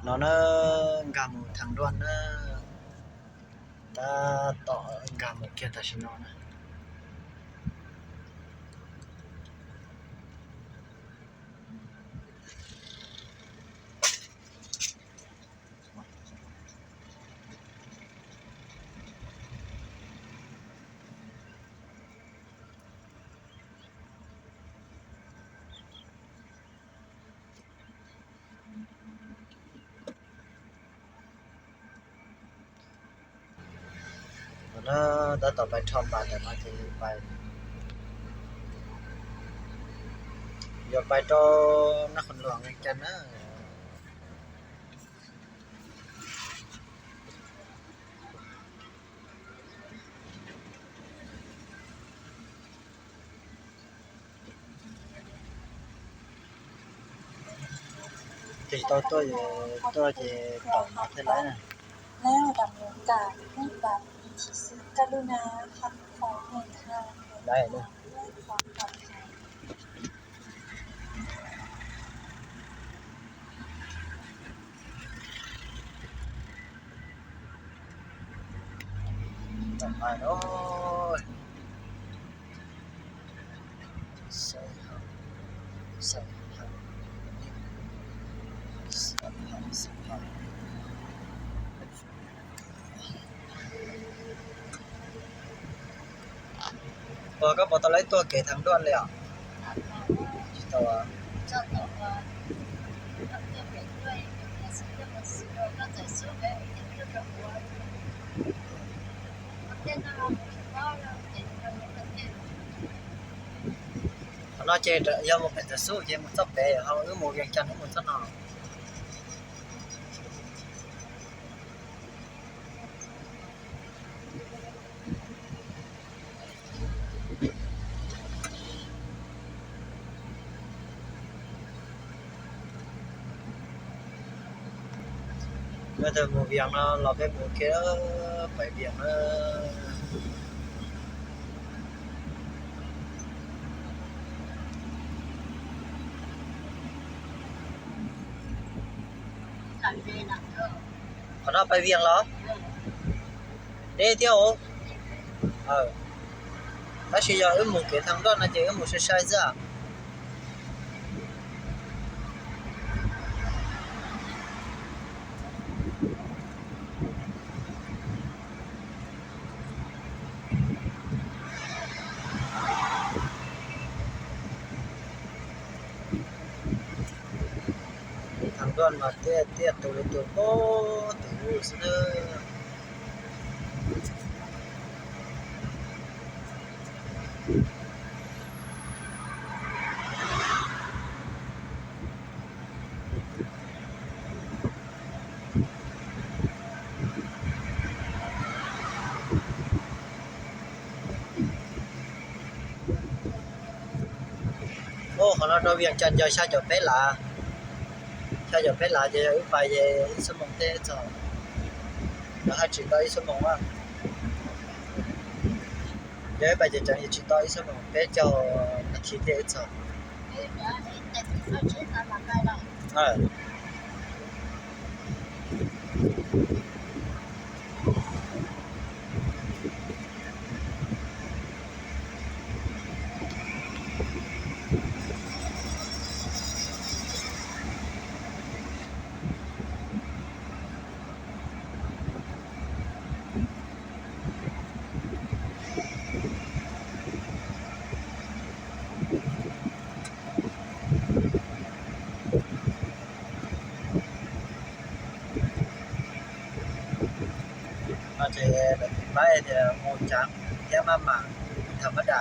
ເນາະເນີ ກາໝູທາງດ່ວນເນີ ຕາຕໍ່ກາໝູເກຍຕາຊິໂນນະ. ເນາະ ແຕ່ຕໍ່ໄປທອບບາດ ແຕ່ມາເຖິງໄປ ຢ່າໄປຕໍ່ນະຄອນຫຼວງວຽງຈັນເນີ. ຕິດต่อตัว ตัวจะต่อมาเท่าไหร่นะ แล้วดำเนินการให้บัตร กรุณาพักของให้ทาง ได้เลย ด้วยความปลอดภัย ສະພາບ ໂອ້ຍ ສະພາບ ສະພາບ ສະພາບ ສະພາບ. ບໍ່ກໍບໍ່ຕ້ອງໄລ່ຕົວເກທາງດ່ວນເລີຍອະ ທີ່ຕົວ ເນາະ ເຈ ຢ່າບໍ່ເປັນຕາສູ້ ເຈ ໝູຊອບແປ ເຮົາ ເອີ ໝູວຽງຈັນ ໝູຊອບເນາະ. ເອີ ເດີ ໝູວຽງເນາະ ລາວໄປໝູເກ ໄປວຽງເດີ. ຂະໜາດໄປວຽງເລາະ ເດ້ ທ່ຽວ ເອີ ຖ້າຊິຢາກເອີ້ນໝູເກທາງດ່ວນນະ ຈະເອີ້ນໝູຊາຍຊາຍຊະ. ທາງດ່ວນມາເຕະເຕະໂຕເລໂຕໂປເຕະໂອຊະເດີ. ໂອ້ ຂອງເຮົາຕໍ່ວຽງຈັນ ຈະຊາດຈອກເປລາ ຊາດຈອກເປລາ ຈະອຶໄປເອີ ອີກຊົ່ວໂມງເຕະຈອກ ແລ້ວຫາຈິດຕໍ່ອີກຊົ່ວໂມງວ່າ ເດີໄປຈະ ຈະ ຈະຕໍ່ອີກຊົ່ວໂມງເຕະຈອກ ອາທິດເຕະຈອກ ເອີ. ອາດຈະແບບໄປແຕ່ຮູ້ຈັກແຕ່ມາໝາກທຳມະດາ.